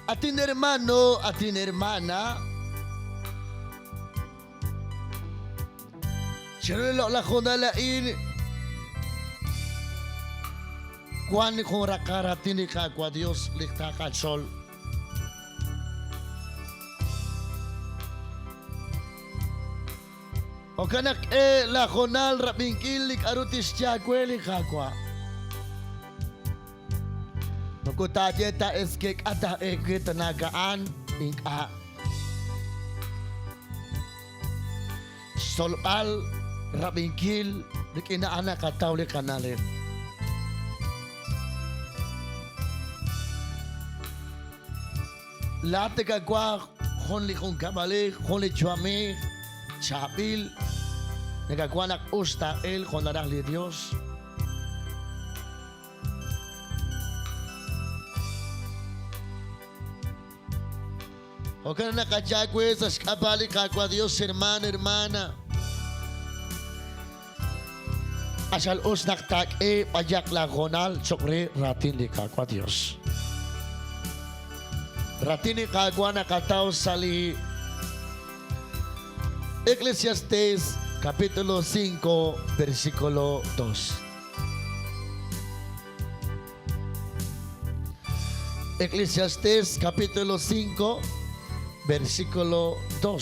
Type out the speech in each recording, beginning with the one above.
Atin hermano, atin hermana, chiru li loq'laj hoonal a'in wan jun raqal raatin li Qaawa' Dios li taqatzol. Jo'kan naq k'e laahoonal rab'inkil li k'aru tixye aawe li Qaawa'. Moko taaye ta es que k'a ta ewe tanaak a'an, ink'a'. Xtzolb'al rab'inkil rik'in a'an naqataw li qana'leb'. Laa'at nakawaj jun li junkab'alej, jun li yu'amej chaab'il, nakawaj naq us taa'elq jo' naraj li Dios. Jo'kan naq naqaye aawe sa' xk'ab'a' li Qaawa' Dios, hermano, hermana, q'axal us naq taak'e b'ayaq laahoonal cho'q re raatin li Qaawa' Dios. Raatin li Qaawa' naqataw sa' li Eclesiastes capítulo 5 versículo 2. Eclesiastés capítulo 5 versículo 2.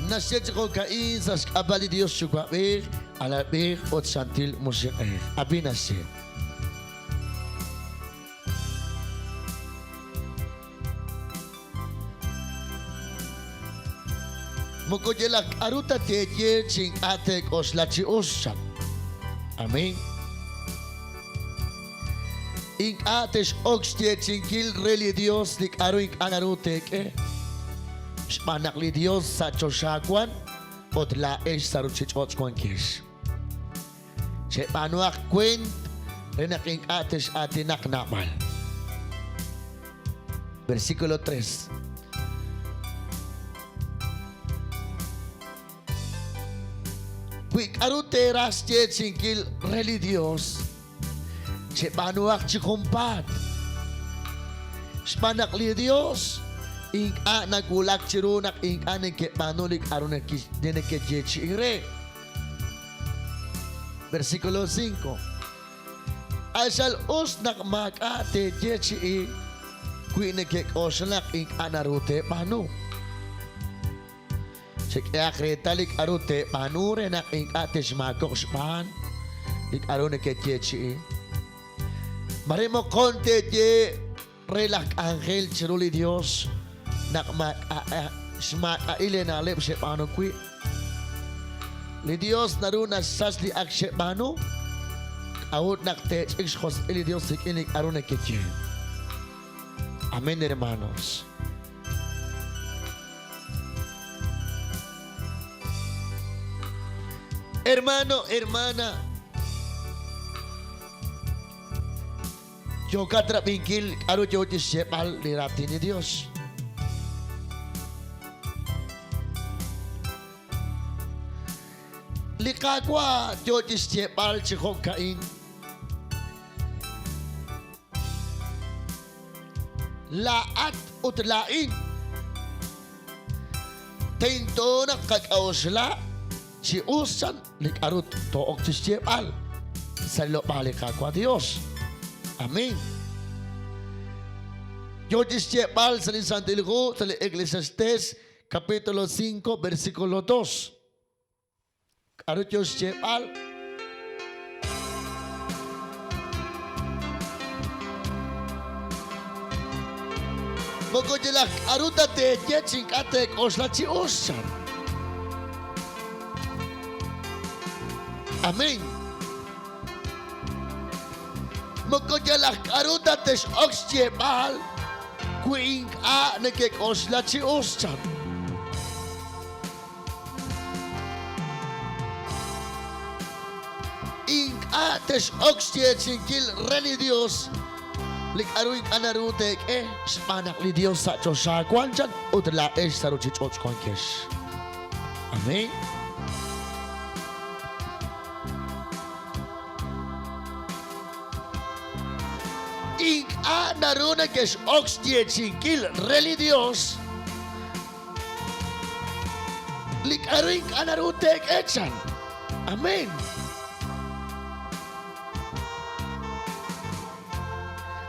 Naxye chi jo'ka'in sa' xk'ab'a' li Dios Yuwa'b'ej, Alalb'ej ut Santil Musiq'ej. Ab'i naxye. Moko yalaq k'aru ta teeye chi ink'a' teek'oxla chi us, chan. Amén. Ink'a' tex'ok xyeechi'inkil re li Yos li k'aru ink'a' naru teek'e, xb'aan naq li Yos sa' choxa wank ut laa'ex sa' ruuchich'och' wankex. Cheb'aanuhaq weent re naq ink'a' tex'aatinaq naab'al. Versículo 3. Wi k'aru teeraj xyeechi'inkil re li Yos, cheb'aanuhaq chi junpaat. Xb'aan naq li Yos ink'a' nawulak chiru naq ink'a' nekeb'aanu li k'aru nekeyeechi'i re. Versículo 5. Q'axal us naq maak'a' teeyeechi'i wi nekek'oxla naq ink'a' naru teeb'aanu. Chek'ehaq reetal li k'aru teeb'aanu re naq ink'a' texmaakoq xb'aan li k'aru nekeyeechi'i. Mare moqon teeye re laj k'anjel chiru li Yos naq maak'a' xmaak'a'il eena'leb' xeb'aanu wi'. Li Yos naru naxsach li ak xeb'aanu. K'a'ut naq teech'ik xjosq'il li Yos rik'in li k'aru nekeye? Amén, hermanos. Hermano, hermana, Yookat rab'inkil k'aru yoo chi xyeeb'al li Raatin li Yos. Li Qaawa' yoo chi xyeeb'al chi jo'ka'in. Laa'at ut laa'in tento naq tqak'a'uxla Chi us chan li k'aru too'ok chi xyeeb'al sa' li loq'b'al li Qaawa' Dios. Amén. Yoo chi xyeeb'al sa' li Santil Hu sa' li Eclesiastés capítulo 5 versículo 2. K'aru yoo xyeeb'al? Moko yalaq k'aru ta teeye chi ink'a' teek'oxla chi us, chan. Amén. Moko yalaq k'aru ta tex'ok xyeeb'al wi ink'a' nekek'oxla chi us, chan. Ink'a' tex'ok xyeechi'inkil re li Yos li k'aru ink'a' naru teek'e, xb'aan naq li Yos sa' choxa wank chan ut laa'ex sa' ruuchich'och' wankex. Amén. Ink'a' naru nekex'ok xyeechi'inkil re li Dios li k'a'ru ink'a' naru teek'e chan. Amén.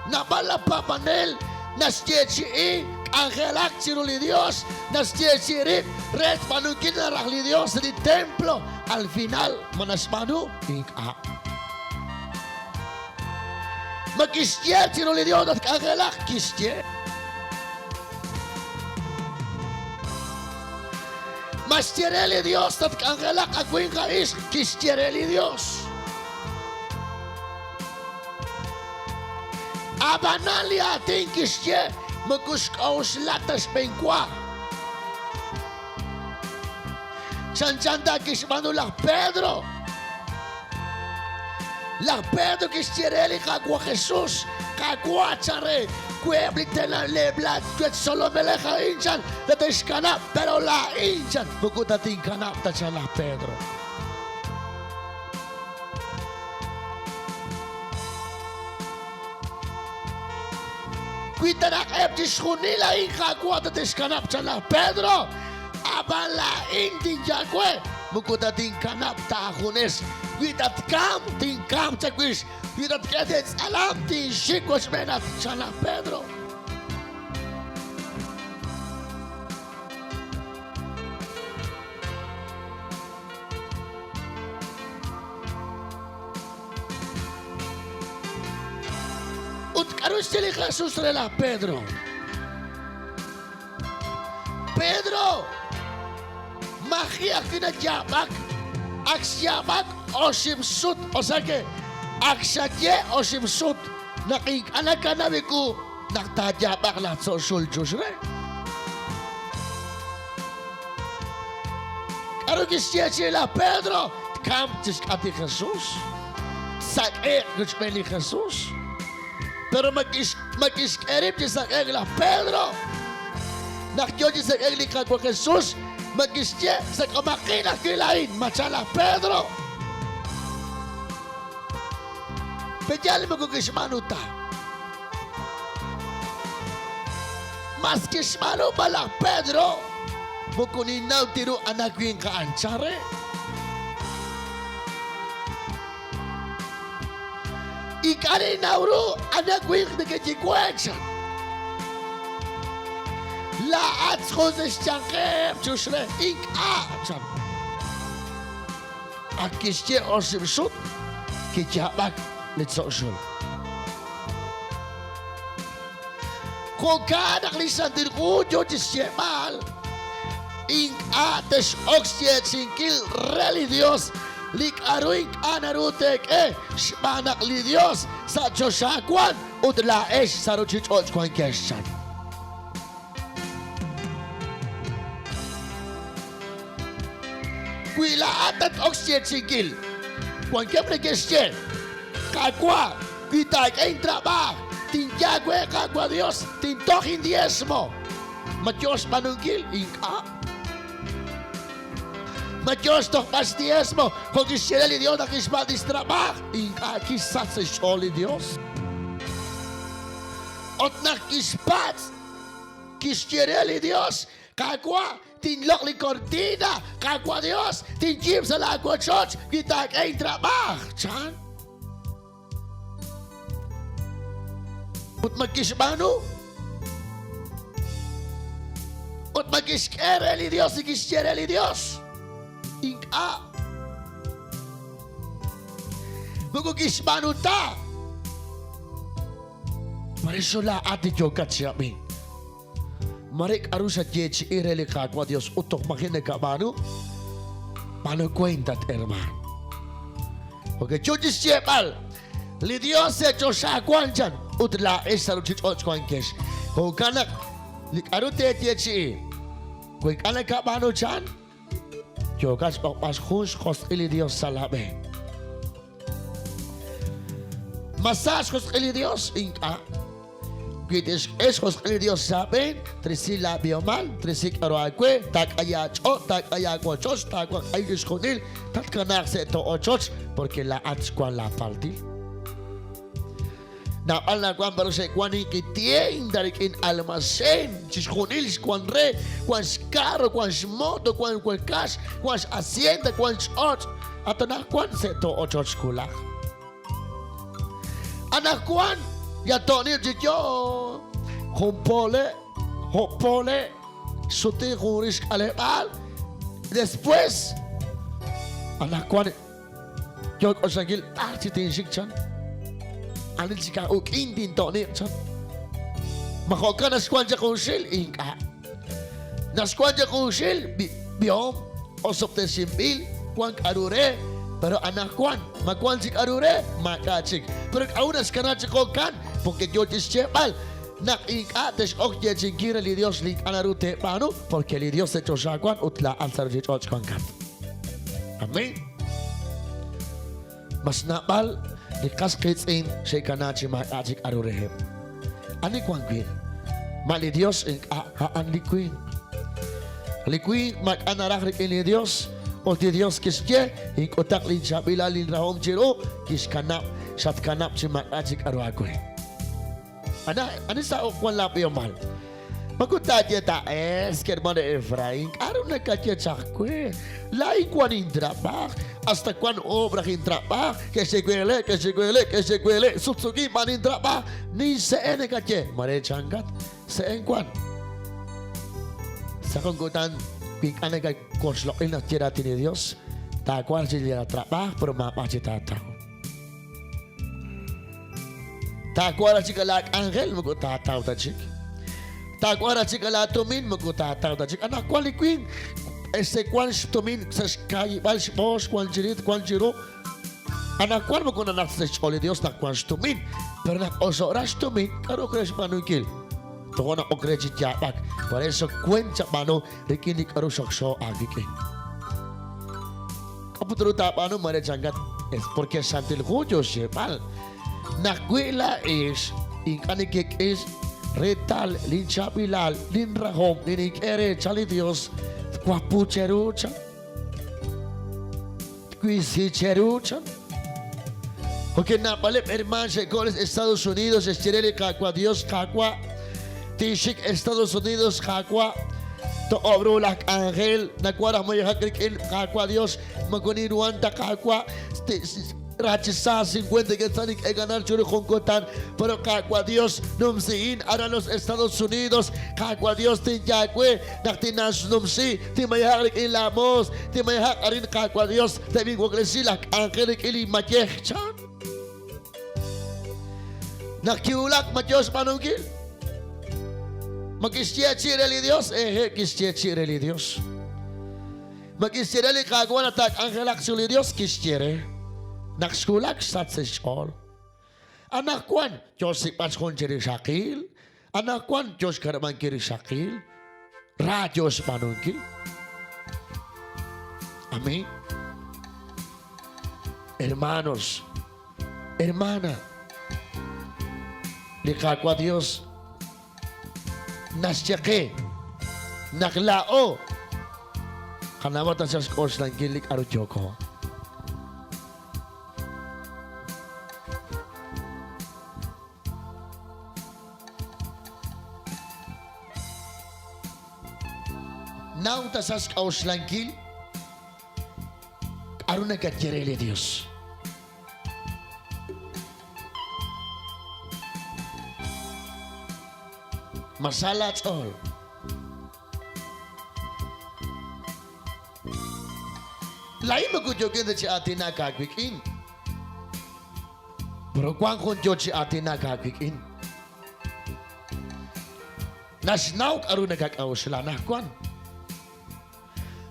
Naab'al laj paab'anel naxyeechi'i k'anjelak chiru li Dios, naxyeechi'i rib' re xb'aanunkil li naraj li Dios sa' li templo. Al final, ma naxb'aanu? Ink'a'. Ma kixye chiru li Dios naq tk'anjelaq? Kixye. Ma xye re li Dios naq tk'anjelaq a winq a ixq? Kixye re li Dios. Ab'anan li aatin kixye moko xk'a'uxla ta xb'enwa. Chanchan ta kixb'aanu laj Pedro. Laj Pedro kixye re li Qaawa' Jesus, Qaawa', chan re, wi eb' li tenamit wechtzolomelej a'in, chan, tate'xkanab', pero laa'in, chan, moko tatinkanab' ta, chan laj Pedro. Wi ta naq eb' chixjunil a'in Qaawa' tate'xkanab', chan laj Pedro, ab'an laa'in tinye aawe, moko tatinkanab' ta aajunes. Wi tatkamq, tinkamq chawix. Wi tatk'e sa' tz'alam, tinxik wochb'eenat, chan laj Pedro. Ut k'aru xye li Jesús re laj Pedro? Pedro, maji' ajwi' nayaab'ak, ak xyaab'ak oxib' sut, o sea que ak xaye oxib' sut naq ink'a' nakanab' iwu naq taayaab'aq laj tzo' xul chux re. K'aru kixyeechi'i laj Pedro? Tkamq chixk'atq li Jesús. Tsak'e'q rochb'een li Jesús. Pero ma kixk'e rib' chi sak'e'k laj Pedro? Naq yo chi sak'e'k li Qaawa' Jesús, ma kixye, Sak'omaqin ajwi' laa'in, ma chan laj Pedro? Pe'yaal moko kixb'aanu ta? Mas kixb'aanu b'an laj Pedro, moko ninnaw ti ru ana winq a'an, chan re. Ink'a' ninnaw ru ana winq nekeye we, chan. Laa'at jun sa' xyanqeb' chux re, ink'a', chan. Ak kixye oxib' sut, kiyaab'ak li tzo' xul. Jo'kan naq li Santil Hu yo chi xyeeb'al, Ink'a' tex'ok xyeechi'inkil re li Yos li k'aru ink'a' naru teek'e, xb'aan naq li Yos sa' choxa wank ut laa'ex sa' ruuchich'och' wankex, chan. Wi laa'at tat-ok xyeechi'inkil, wankeb' neke'xye, Qaawa', wi taak'e intrab'aaj, tinye aawe, Qaawa' Dios, tintoj indiezmo. Ma yoo xb'aanunkil? Ink'a'. Ma yoo xtojb'al xdiezmo jo' kixye re li Dios naq kixpatz' lix trab'aaj? Ink'a' kixsach sa' xch'ool li Dios. Ut naq kixpatz', kixye re li Dios, Qaawa', tinloq' li kortina, Qaawa' Dios, tinyiib' sa' laawochoch wi taak'e intrab'aaj, chan. Ut ma kixb'aanu? Ut ma kixk'e re li Dios li kixye re li Dios? Ink'a'. Moko kixb'aanu ta. Por eso laa'at li yookat chi ab'ink. Mare k'aru xayeechi'i re li Qaawa' Dios ut toj maji' nakab'aanu, b'aanu kuent, at hermaan. Porque yo chi xyeeb'al, li Dios sa' choxa wank chan ut laa'ex sa' ruuchich'och' wankex. Jo'kan naq li k'aru teeyeechi'i, wi ink'a' nakab'aanu chan, yookat xb'oqb'al jun xjosq'il li Dios sa' laab'een. Ma sa xjosq'il li Dios? Ink'a'. Wi tixk'e xjosq'il li Dios sa' aab'een, trisi laab'ihomal, trisi k'aru aawe, taak'ay aach'och', taak'ay aawochoch, taawak'ay chixjunil, tatkanaaq sa' to' ochoch, porque laa'at xwank laapaltil. Naab'al nawank pero xe'wank ninqi tienda rik'in almacén, chixjunil xwank re, wank xcarro, wank xmoto, wank wakax, wank xhacienda, wank xch'och'. At anaqwan se'to ochoch xwulaj. Anaqwan yato'nil chi yo jun po le', jo' po le', xsuti jun rix k'aleb'aal. Después, anaqwan Yo k'oxlankil b'ar chi tinxik chan. Ani chik aj uk'in tinto'niq chan. Ma jo'kan naxwan chaq junxil? Ink'a'. Naxwan chaq junxil b'ihom, osob'tesinb'il, wan k'a'ru re, pero anaqwan ma wan chik k'a'ru re? Maak'a' chik. Pero k'a'ut naxkana chi jo'kan? Porque yo chixyeeb'al naq ink'a' tex'ok yeechi'inkil re li Dios li ink'a' naru teeb'aanu, porque li Dios sa' choxa wan ut laa'at sa' ruchich'och' wankat. Amén. Mas naab'al li qas qiitz'in xe'kana chi maak'a' chik k'a'ru reheb'. Ani wan wi'? Ma li Dios ink'a' a'an li winq. Li winq maak'a' naraj rik'in li Dios, ut li Dios kixye, Ink'utaq linchaab'ilal linrahom chiru, kixkanab', xatkanab' chi maak'a' chik k'a'ru aawe. Ani sa' ok wan laab'ihomal? Ma ut taaye ta, Es que hermano Efraín, k'a'ru nakaye chaq we? Laa'in wan intrab'aaj, hasta wan obraj intrab'aaj, que se huele, que se huele, que se huele, sutsukin b'an intrab'aaj, ninse'e nakaye. Mare chankat, se'en wan. Sa' jun kutan, wi ink'a' nakawoxloq'i naq ye raatin li Dios, taawanq chi li trab'aaj, pero maab'aj chi taataw. Taawara chik laak'anjel, moko taataw ta chik. Taawara chik laatumin, moko taataw ta chik. Anaqwan li winq ese wank xtumin sa' xka'yib'al xb'oox, wank chi rit, wank chiru. Anaqwan moko nanaq sa' xch'ool li Yos naq wank xtumin. Pero naq oso'ra xtumin, k'aru ok re xb'aanunkil? Tojo' naq ok re chi yaab'ak. Por eso weent chab'aanu rik'in li k'aru xokxo aawik'in. K'a'ut ru taab'aanu mare chankat? Es porque Santil Hu yo xyeeb'al naq wi laa'ex ink'a' nekek'e reetal linchaab'ilal, linrahom, li nink'e re chan li Dios, twapu cheru chan. Twisi cheru chan. Porque naab'aleb' hermaan xe'koho los Estados Unidos xe'xye re li Qaawa' Dios, Qaawa', tinxik Estados Unidos, Qaawa', toq'ob' ru laj k'anjel, nawaj raj mayejak rik'in Qaawa' Dios, moko ninruhan ta Qaawa', rachisa 50 quetzal nink'e ganar chiru jun kutan, pero Qaawa' Dios, numsihin aran los Estados Unidos, Qaawa' Dios, tinyaawe naq tinaxnumsi, tinmayejaq rik'in laa moos, tinmayejaq arin Qaawa' Dios, teb'inwaklesi laj k'anjel rik'in li mayej, chan. Naq kiwulak ma yoo xb'aanunkil? Ma kixyeechi'i re li Dios? Ehe', kixyeechi'i re li Dios. Ma kixye re li Qaawa' naq taak'anjelaq chiru li Dios? Kixye re. Naq xwulak xsach sa' xch'ool. Anaqwan yoo xsik'b'al jun chi rixaqil. Anaqwan yoo xkanab'ankil rixaqil. Ra yoo xb'aanunkil. Amén. Hermanos, hermana, li Qaawa' Dios naxye qe naq laa'o qanawaq taxaq xk'oxlankil li k'aru yooko. Naw taxaq xk'oxlankil k'aru nakaye re li Dios. Ma sa laach'ool? Laa'in moko yookin ta chi aatinak aawik'in, pero wank jun yo chi aatinak aawik'in. Naxnaw k'aru nakak'a'uxla anaqwan.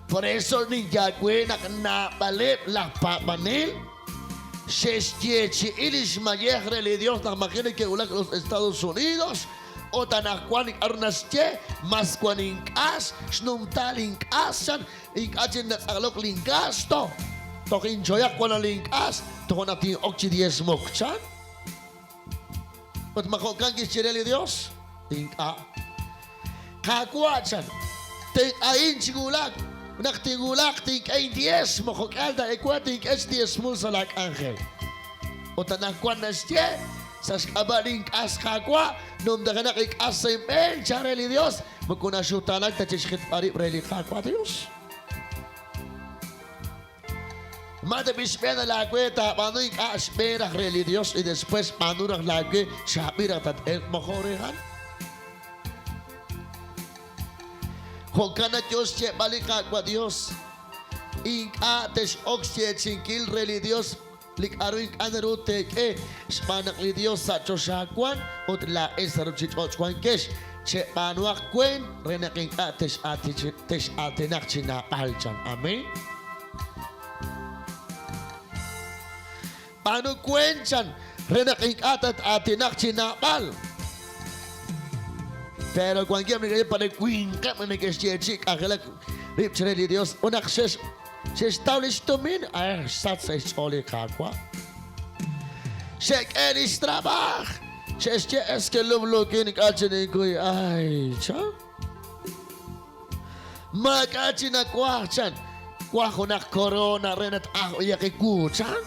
Por eso ninyaawe naq naab'aleb' laj paab'anel xe'xyeechi'i li xmayej re li Dios naq maji' neke'wulak los Estados Unidos ut anaqwan k'aru naxye, mas wan ink'as, xnumta link'as chan, ink'a' chik natz'aqlok lingasto, toj inchoyaq wan link'as, tojo' naq tin'ok chi diezmok chan. Ut ma jo'kan kixye re li Dios? Ink'a'. Qaawa', chan, tenq'ahin chi wulak. Naq tinwulaq, tink'e indiezmo, jo'k'ihal ta ewa tink'e xdiezmul sa' laak'anjel. Ut anaqwan naxye, Sa' xk'ab'a' link'as Qaawa', numtajenaq li k'as sa' inb'een, chan re li Yos. Moko naxutaanak ta chi xjitb'al rib' re li Qaawa' Yos. Ma tab'i' xb'een laawe taab'aanu ink'a' xb'een raj re li Yos y después b'aanu raj laawe chaab'il raj tat-elq moqon re a'an? Jo'kan naq yo xyeeb'al li Qaawa' Yos, Ink'a' tex'ok xyeechi'inkil re li Yos li k'a'ru ink'a' naru teek'e, xb'aan naq li Dios sa' choxa wan ut laa'ex sa' ruchich'och' wankex. Cheb'aanuhaq weent re naq ink'a' tex'aatinaq chi naab'al, chan. Amen. B'aanu weent, chan, re naq ink'a' tat-aatinaq chi naab'al. Pero wankeb' neke'xye pare winqeb' li neke'xyeechi'i k'anjelak rib' chire li Dios ut naq xex Xe'xtaw li xtumin, ah, xsach sa' xch'ool li Qaawa'. Xe'k'e li xtrab'aaj, xe'xye es que lub'luukin ink'a' chi ninkuy, ay, chan. Maak'a' chi nawaj, chan. Waj junaq korona re naq t-ajb'iyaq iwu, chan.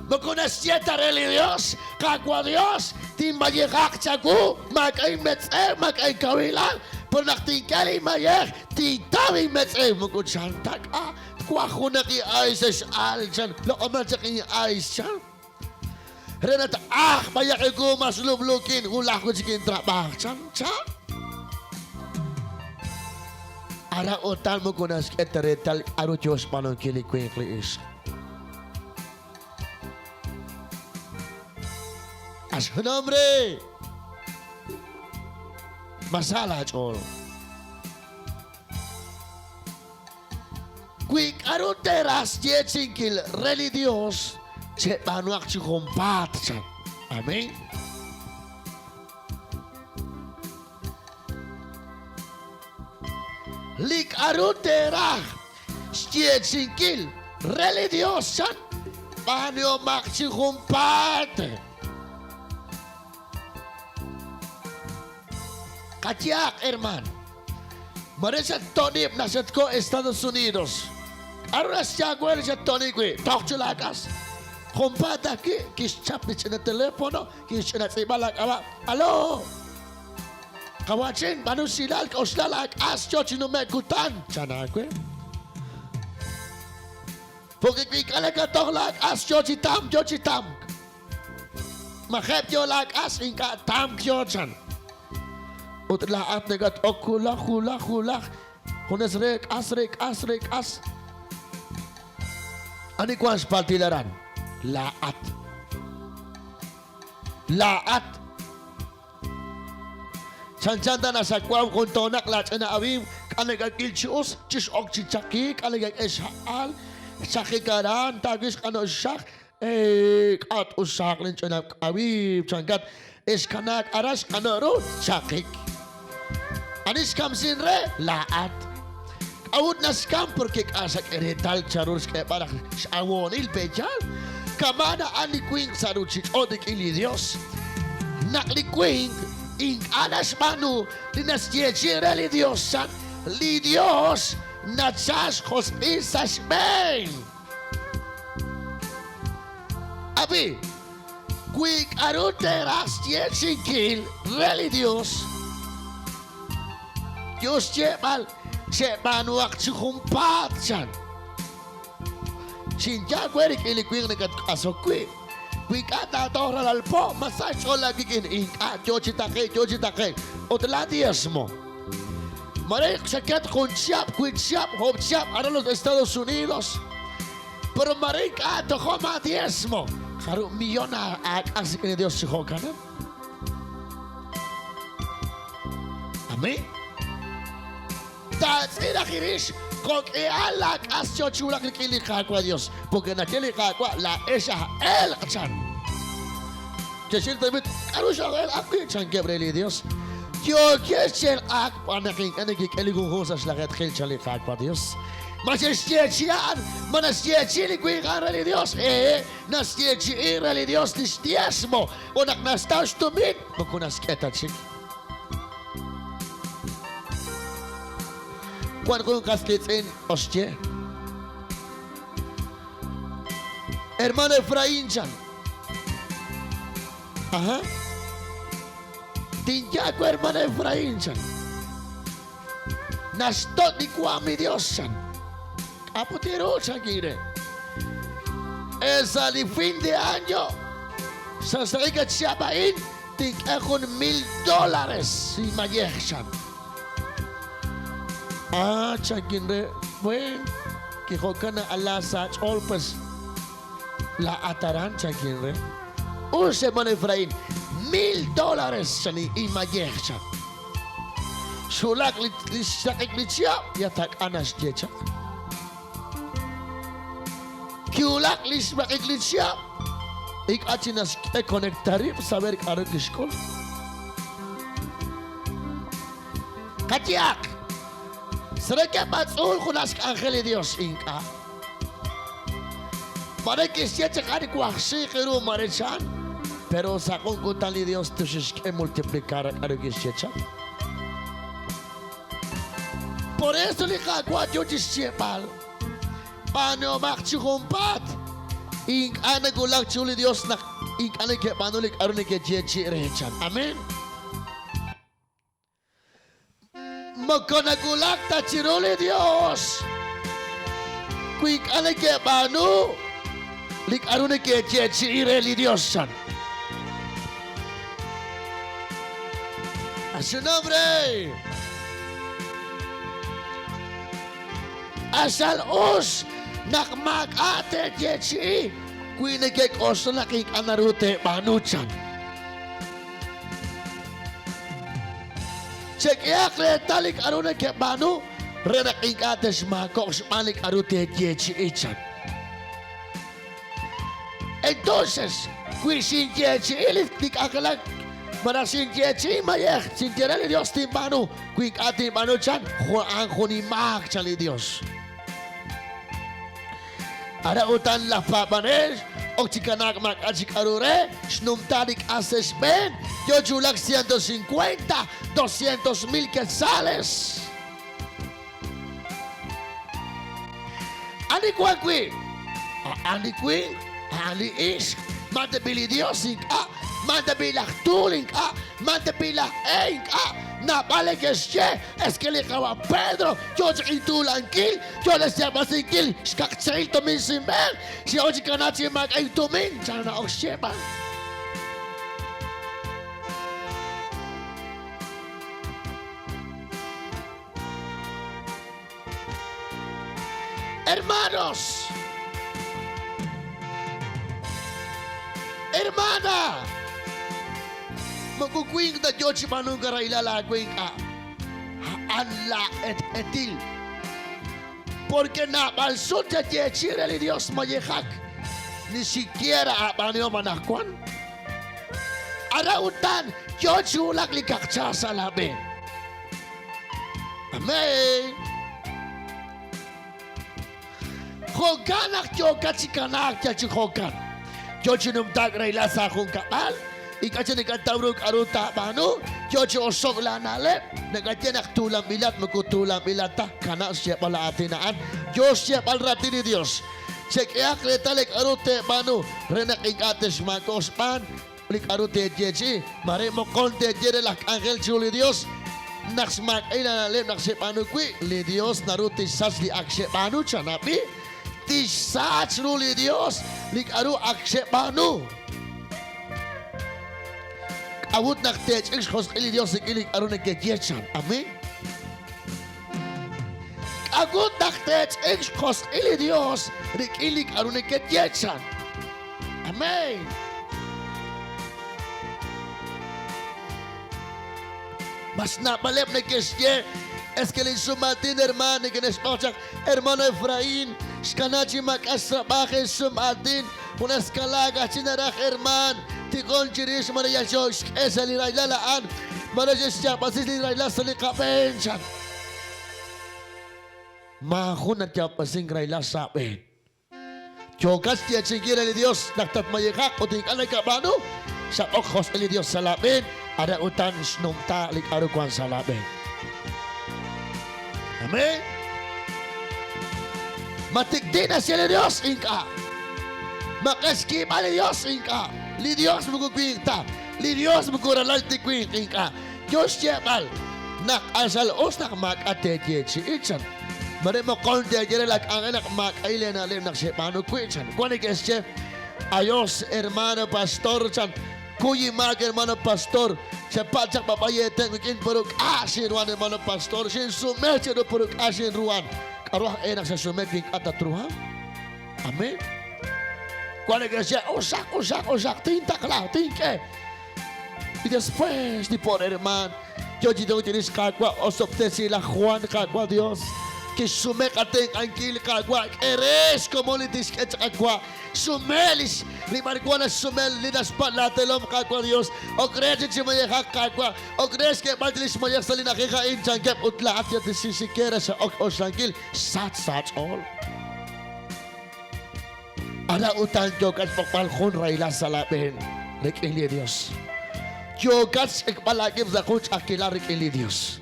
Moko naxye ta re li Yos, Qaawa' Yos, tinmayejaq chawu, maak'a' inmetz'ew, maak'a' inkawilal, pero naq tink'e linmayej, tintaw inmetz'ew. Moko chan ta k'a, twaj junaq in'ay sa' x'al, chan, loq'omal chaq in'ay, chan. Re naq t-ajq b'ayaq iwu mas lub'luukin, wulaj wi' chik intrab'aaj, chan, chan. Aran utan moko naxk'e ta reetal k'aru yo xb'aanunkil li winq li ixq. A su nombre. Ma sa laach'ool. Wi k'aru teeraj xyeechi'inkil re li Yos, cheb'aanuhaq chi junpaat, chan. Amén. Li k'aru teeraj xyeechi'inkil re li Yos, chan, b'aanuhomaq chi junpaat. Qayehaq, hermaan, mare xatto'nib' naq xatko Estados Unidos. K'aru naxye aawe li xatto'ni wi'? Toj chi laak'as. Junpaat ajwi' kixchap li ch'ina teléfono, kixch'ina tz'iib'a laak'ab'a'. Alo! Qawa'chin, b'aanu usilal, k'oxla laak'as yo chi nume'k kutan, chan aawe. Porque wi ink'a' nakatoj laak'as yo chi tamk, yo chi tamk. Majeb' yo laak'as, ink'a' tamk yo, chan. Ut laa'at nakat-ok wulaj, wulaj, wulaj, junes re k'as, re k'as, re k'as. Ani wank xpaltil aran? Laa'at. Laa'at. Chanchan ta naxawaw jun toonaq laach'ina awiib', k'a' nakak'il chi us, chix'ok chi chaqi, k'a' nakak'e xha'al, xchaqik aran, taawil xq'ano' xxaq, Eey, k'a' t'uxaq linch'ina awiib', chankat, xkanaak aran xq'ano' ru, chaqik. Ani xkamsin re? Laa'at. K'a'ut naxkam? Porque k'a' xak'e reetal chanru xk'eeb'al raj x'awoonil pe'yaal. Kama'an a'an li winq sa' ruuchich'och' rik'in li Yos. Naq li winq ink'a' naxb'aanu li naxyeechi'i re li Yos, chan, li Yos nachalk xjosq'il sa' xb'een. Ab'i, wi k'aru teeraj xyeechi'inkil re li Yos, yo xyeeb'al, Cheb'aanuhaq chi junpaat, chan. Xinye aawe rik'in li winq nakatk'asok wi', Wi ink'a' taatoj ralal po, ma sa xch'ool aawik'in? Ink'a', yo chi taqe'k, yo chi taqe'k. Ut laa diezmo. Mare xaket jun chihab', wiib' chihab', oob' chihab' aran los Estados Unidos. Pero mare ink'a' tojom aadiezmo. Jarub' millón aak'as rik'in li Dios chi jo'kanan? Amén. Taatz'il raj irix jo'k'ihal laak'as yo chi wulak rik'in li Qaawa' Dios, porque naxye li Qaawa', laa'ex aj elq', chan. Chexil tenamit, k'aru xoo'elq'ak wi'? chankeb' re li Dios. Yookex chi elq'ak xb'aan naq ink'a' nekek'e li junjunq sa' xlajeetqil, chan li Qaawa' Dios. Ma xe'xyeechi'i a'an? Ma naxyeechi'i li winq a'an re li Dios? Hehe', naxyeechi'i re li Dios li xdiezmo. Ut naq naxtaw xtumin, moko naxk'e ta chik. Wank jun qas qiitz'in oxye. Hermano Efraín chan. Aha. Tinye aawe hermano Efraín chan. Naxtoch' li waam li Dios chan. K'a' put ru chan kinre. Sa' li fin de año, sa' xraqik li chihab' a'in, tink'e jun mil dólares inmayej chan. Ah, chan kinre, bueno, kijo'kan na'ala sa' aach'ool pues laa'at aran chan kinre. Us hermano Efraín, mil dólares chan inmayej chan. Xwulak li xraqik li chihab', ya tak'a naxye chaq. Kiwulak li xraqik li chihab', ink'a' chi naxk'e conectar rib' saber k'a'ru kixk'ul. Qayehaq, sa' rokeb' b'atz'uul junaq xk'anjel li Dios, ink'a'. Mare kixye chaq ani wajxiq ru mare chan, pero sa' jun kutan li Dios tuxixk'e multiplicar k'a'ru kixye chaq. Por eso li Qaawa' yo chixyeeb'al, b'aanuhomaq chi junpaat. Ink'a' nawulak chiru li Dios naq ink'a' neke'b'aanu li k'a'ru neke'yeechi'i re chan. Amen. Moko nawulak ta chiru li Dios wi ink'a' neke'b'aanu li k'a'ru neke'yeechi'i re li Dios, chan. A su nombre. Q'axal us naq maak'a' teeyeechi'i wi neke'k'oxla naq ink'a' naru teeb'aanu, chan. Chek'ehaq reetal li k'a'ru nekeb'aanu re naq ink'a' texmaako'q xb'aan li k'a'ru teeyeechi'i, chan. Entonces, wi xinyeechi'i li k'anjelak malaj xinyeechi'i mayej, xinye re li Dios tinb'aanu, wi ink'a' tinb'aanu, chan, a'an jun inmaak, chan li Dios. Aran utan laj paab'anel ok chi kanaak maak'a' chi k'aru re, xnumta li k'as sa' xb'een, yo chi wulak 150, 200 mil quetzales. Ani wank wi'? A'an li winq, a'an li ixq. Ma tab'i' li Yos? Ink'a'. Ma tab'i' laj tuul? Ink'a'. Ma tab'i' laj q'e? Ink'a'. Naab'al neke'xye, Es que li qawa' Pedro yo chaq intuulankil, yo xyaab'asinkil xkaqchahil tumin xinb'een, xin'ok chi kanaak chi maak'a' intumin, chan na'ok xyeeb'al. Hermanos, hermana, moko winq ta yo chi b'aanunk rahilal aawe ink'a'. A'an laaq'etq'etil. Porque naab'al sut xayeechi'i re li Dios mayejak, ni siquiera aab'aanuhom anaqwan. Aran utan yo chi wulak li kaqcha sa' laab'een. Amén. Jo'kan naq yookat chi kanaak yal chi jo'kan. Yo chi numtaak rahilal sa' junkab'al, ink'a' chik nakataw ru k'aru taab'aanu, yo chi oso'k laana'leb', nakaye naq tuulanb'ilat moko tuulanb'ilat ta, kanab' xyeeb'al li aatin a'an, yo xyeeb'al raatin li Yos. Chek'ehaq reetal li k'aru teeb'aanu re naq ink'a' texmaak'oq xb'aan li k'aru teeyeechi'i. Mare moqon teeye re laj k'anjel chiru li Yos naq xmaak'a'il aana'leb' naq xeb'aanu wi', li Yos naru tixsach li ak xeb'aanu, chan ab'i, tixsach ru li Yos li k'aru ak xeb'aanu. K'a'ut naq teech'ik xjosq'il li Yos rik'in li k'aru nekeye, chan. Amén. K'a'ut naq teech'ik xjosq'il li Yos rik'in li k'aru nekeye, chan. Amén. Mas naab'aleb' neke'xye, Es que lin sum'aatin hermaan neke'xb'oq chaq hermano Efraín, xkana chi maak'a' xtrab'aaj insum'aatin, junes kalaak aj chi naraj hermaan, tiqon chirix mare yal xooxk'e sa' li rahilal a'an, mare xe'xyaab'asi li rahilal sa' li qab'een, chan. Maajun nayaab'asink rahilal sa' aab'een. Yookat xyeechi'inkil re li Yos naq tatmayejaq ut ink'a' nakab'aanu, xab'oq josq'il li Yos sa' laab'een, aran utan xnumta li k'aru wank sa' laab'een. Amén. Ma tik'ti' naxye li Yos? Ink'a'. Ma q'exkiib'a li Dios? Ink'a'. Li Dios moko winq ta. Li Dios moko ralal ti winq. Ink'a'. Yo xyeeb'al naq q'axal us naq maak'a' teeyeechi'i, chan. Mare moqon teeye re laj k'anjel naq maak'a'il eena'leb' naq xeb'aanu wi', chan. Wan neke'xye, Ayos, hermano pastor, chan. Kuy inmaak, hermano pastor. Xepatz' chaq b'ab'ay eetenq' wik'in, pero k'a' xinruhan, hermano pastor. Xinsume cheru, pero k'a' xinruhan. K'aru aj e naq xasume wi ink'a' tatruhanq? Amén. Wan neke'xye, Usaq, usaq, usaq, tintaqla, tink'e. Y después, li pobre hermano, yo chi tijok chirix Qaawa', osob'tesi laj Juan, Qaawa' Dios. Kixsume qatenq'ankil, Qaawa', k'e re xkomon li tixk'e chaq qawa'. Sume lix li b'arwan naxsume li naxpatz' laa telom, Qaawa' Dios. Ok re chi chi mayejak, Qaawa'. Ok re xk'eeb'al chi lix mayej sa' li na'ajej a'in, chankeb', ut laa'at yal tixxikera xa'ok xk'oxlankil, xsach sa' aach'ool. Ara utan yookat xb'oqb'al jun rahilal sa' laab'een rik'in li Dios. Yookat xch'ikb'al aawib' sa' jun ch'a'ajkilal rik'in li Dios.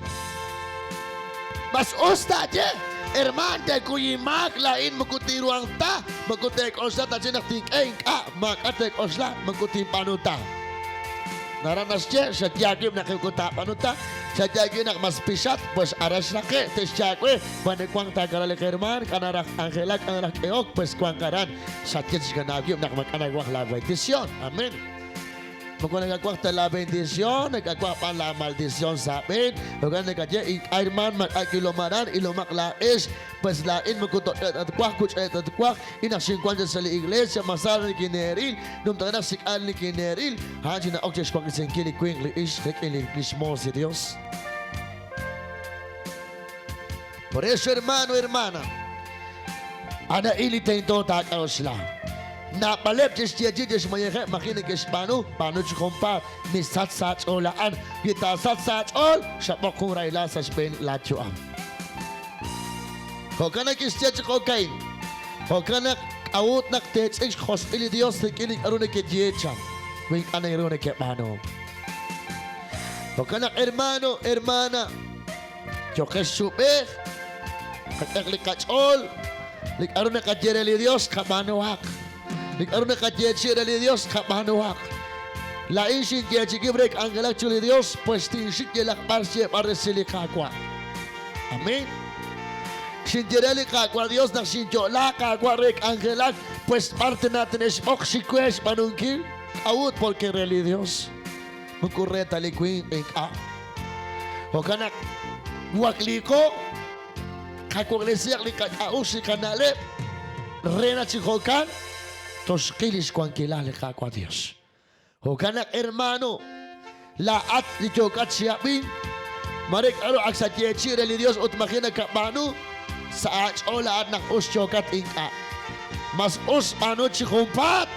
Mas us taaye, Hermaan, teekuy inmaak, laa'in moko tinruhanq ta, moko teek'oxla ta chik naq tink'e, ink'a', maak'a' teek'oxla, moko tinb'aanu ta. Naraj naxye, xaye aawib' naq moko taab'aanu ta, xaye aawib' naq mas pixat, pues aran xraqe', te'xye aawe, Ma newank taakara li qermaan, k'a' naraj k'anjelak, k'a' naraj k'ehok, pues wank aran. Xaye chi xkan aawib' naq maak'a' nawaj laa bendición. Amén. Moko nakawaj ta laa bendición, nakawaj b'an laa maldición sa' aab'een. Jo'kan nakaye, ink'a' hermaan, maak'a' wilom aran, ilomaq laa'ex. Pues laa'in moko toch'e' ta twaj, kuch'e' ta twaj. In naq xinwank chaq sa' li iglesia, masal nikineeril, numtajenaq xsik'al nikineeril. A'an chi na'ok chixwaklesinkil li winq li ixq rik'in lix moos li Dios. Por eso, hermano, hermana, a'an li tento taak'a'uxla. Naab'aleb' che'xyeechi'i che'xmayejeb' maji' neke'xb'aanu, b'aanu chi junpaat, misach sa' aach'ool a'an. Wi taasach sa' aach'ool, xab'oq jun rahilal sa' xb'een laayu'am. Jo'kan naq kixye chi jo'ka'in, Jo'kan naq k'a'ut naq teech'ik xjosq'il li Yos rik'in li k'aru nekeye chan, wi ink'a' naru nekeb'aanu. Jo'kan naq hermano, hermana, Yo'qex xub'ej, qak'ehaq li qach'ool, li k'aru naqaye re li Dios, qab'aanuhaq. Li k'aru naqayeechi'i re li Dios, qab'aanuhaq. Laa'in xinyeechi'i wib' re k'anjelak chiru li Dios, pues tinxik yalaq b'ar xyeeb'al resil li Qaawa'. Amén. Xinye re li Qaawa' Dios naq xinyo'laak Qaawa' re k'anjelak, pues b'ar tana tine'xb'oq xik we xb'aanunkil. K'a'ut? Porque re li Dios. Moko re ta li winq ink'a'. Jo'kan naq wakliiqo, qawaklesihaq li qak'a'uxl li qana'leb' re naq chi jo'kan toxqil lix wankilal li Qaawa' Dios. Jo'kan naq hermano, laa'at li yookat chi ab'ink, mare k'a'ru ak xayeechi'i re li Dios ut maji' nakab'aanu, sa' aach'ool laa'at naq us yookat ink'a'. Mas us b'aanu chi junpaat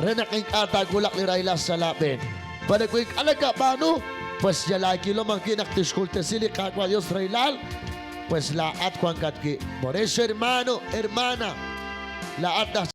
re naq ink'a' taawulaq li rahilal sa' laab'een. Pero wi ink'a' nakab'aanu, pues yal aawilom ajwi' naq tixjultesi li Qaawa' Dios rahilal, pues laa'at wankat wi'. Por eso, hermano, hermana, laa'at naq.